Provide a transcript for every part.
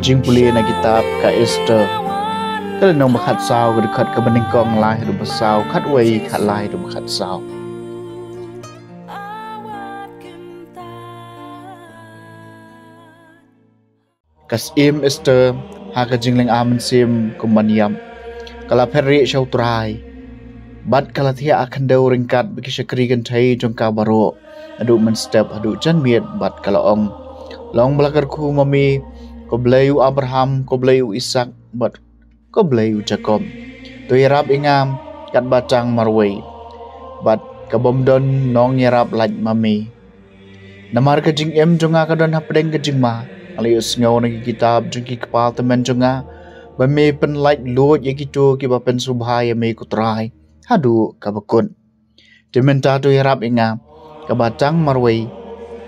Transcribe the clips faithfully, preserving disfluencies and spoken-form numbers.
Jingpule na kitab ka Esther, ka lynnong ba khatsaw, ka dkhot kaba nyngkong lai haduh ba saw, khatwei, khatlai haduh ba khatsaw. Ka Syiem Esther, ha ka jinglynga mynsiem kum ban ïap, ka la phet rieh sha U Trai, bad ka la thiah ha khyndew ryngkat bad ki shakri kynthei jong ka baroh, haduh mynstep haduh janmiet, bad ka la ong: Long ba la kyrkhu ma me, ko Blei u Abraham, ko Blei u Isaak, bad ko Blei u Jakob, to ïarap ïa nga katba tang marwei, bad ka bym don nongïarap lait ma me. Namar ka jingim jong nga ka don hapdeng ka jingma. Nga la ïohsngew na ki kitab jong ki kpa tymmen jong nga ba me pynlait luid ïa kito kiba pynsngewbha ïa me, ko Trai, haduh kaba kut. Te mynta to ïarap ïa nga katba tang marwei,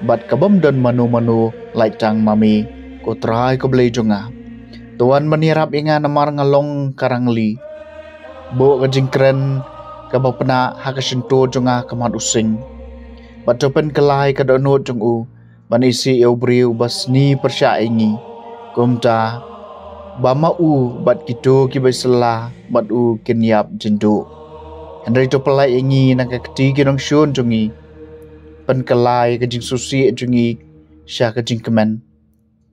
bad ka bym don mano mano lait tang ma me, ko Trai, ko Blei jong nga. To wan ban ïarap ïa nga, namar nga long ka rangli. Buh ka jingkren kaba pnah ha ka shyntur jong nga khmat u sing, bad to pynkylla ïa ka dohnud jong u ban isih ïa u briew ba sni pyrshah ïa ngi, kumta ba ma u bad kito kiba sngewsih bad u kin ïap jynduh. Hynrei to pyllait ïa ngi na ka kti ki nongshun jong ngi, pynkylla ïa ka jingsngewsih jong ngi sha ka jingkmen,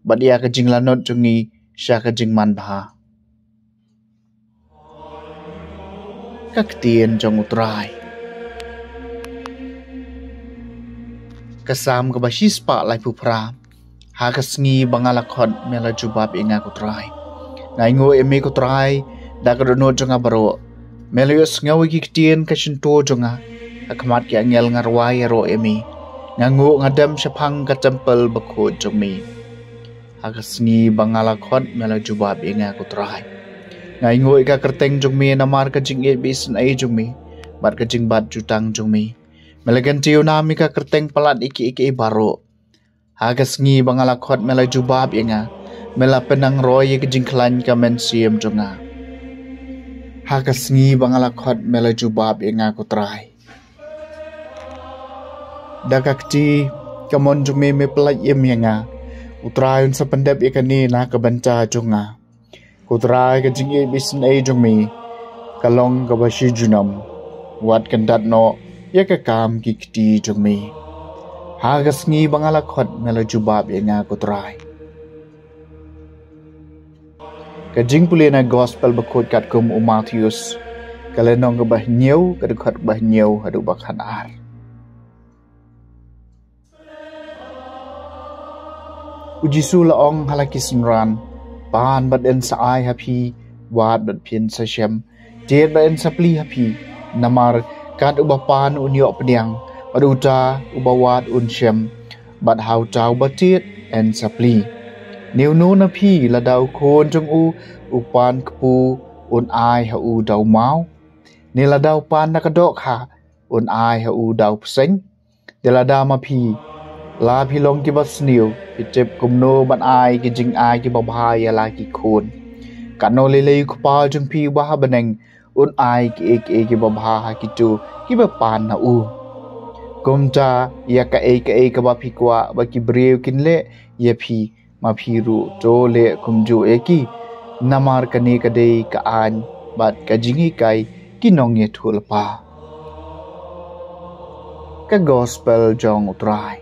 bad ïa ka jinglanot jong ngi sha ka jingmanbha. Ka ktien jong U Trai. Ka Salm kaba shispah laiphew phra. Ha ka sngi ba nga la khot, me la jubab ïa nga, ko Trai. Nga ainguh ïa me, ko Trai, da ka dohnud jong nga baroh. Me la ïohsngew ïa ki ktien ka shyntur jong nga. Ha khmat ki angel nga rwai ïaroh ïa me. Nga nguh, nga dem shaphang ka templ bakhuid jong me. Ha ka sngi ba nga la khot, me la jubab ïa nga, ko Trai. Nga ainguh ïa ka kyrteng jong me namar ka jingïeit ba isynei jong me, bad ka jingbat jutang jong me. Me la kyntiew nam ïa ka kyrteng palat ïa kiei kiei baroh. Ha ka sngi ba nga la khot, me la jubab ïa nga. Me la pynang roi ïa ka jingkhlaiñ ka mynsiem jong nga. Ha ka sngi ba nga la khot, me la jubab ïa nga, ko Trai. Da ka kti kamon jong me, me pyllait im ïa nga. U Trai un sa pyndep ïa kane na ka bynta jong nga. Ko Trai, ka jingïeit ba isynei jong me ka long kaba shi junom. Wat kyndat noh ïa ka kam ki kti jong me. Ha ka sngi ba nga la khot, me la jubab ïa nga, ko Trai. Ka jingpule na gospel bakhuid katkum u Mathaios, ka lynnong kaba hynñiew, ka dkhot ba hynñiew haduh ba khatar. U Jisu la ong ha la ki synran: Pan bad yn sa ai ha phi, wad bad phin sa shem, tied bad yn sa plie ha phi. Namar kat uba pan un ïoh pdiang, bad uta uba wad un shem, bad ha uta uba tied yn sa plie. Ne uno na phi, lada u khun jong u u pan kpu, un ai ha u da u maw? Ne lada u pan na ka dohkha, un ai ha u da u bseiñ? Te lada ma phi, la phi long kiba sniew, phi tip kumno ban ai ki jingai kiba bha ïa la ki khun, katno lei lei u Kpa jong phi uba ha bneng un ai kiei kiei kiba bha ha kito kiba pan na u. Kumta ïa kaei kaei kaba phi kwah ba ki briew kin leh ïa phi, ma phi ruh to leh kumjuh ïa ki. Namar kane ka dei ka aiñ bad ka jinghikai ki nongïathuhlypa. Ka gospel jong U Trai.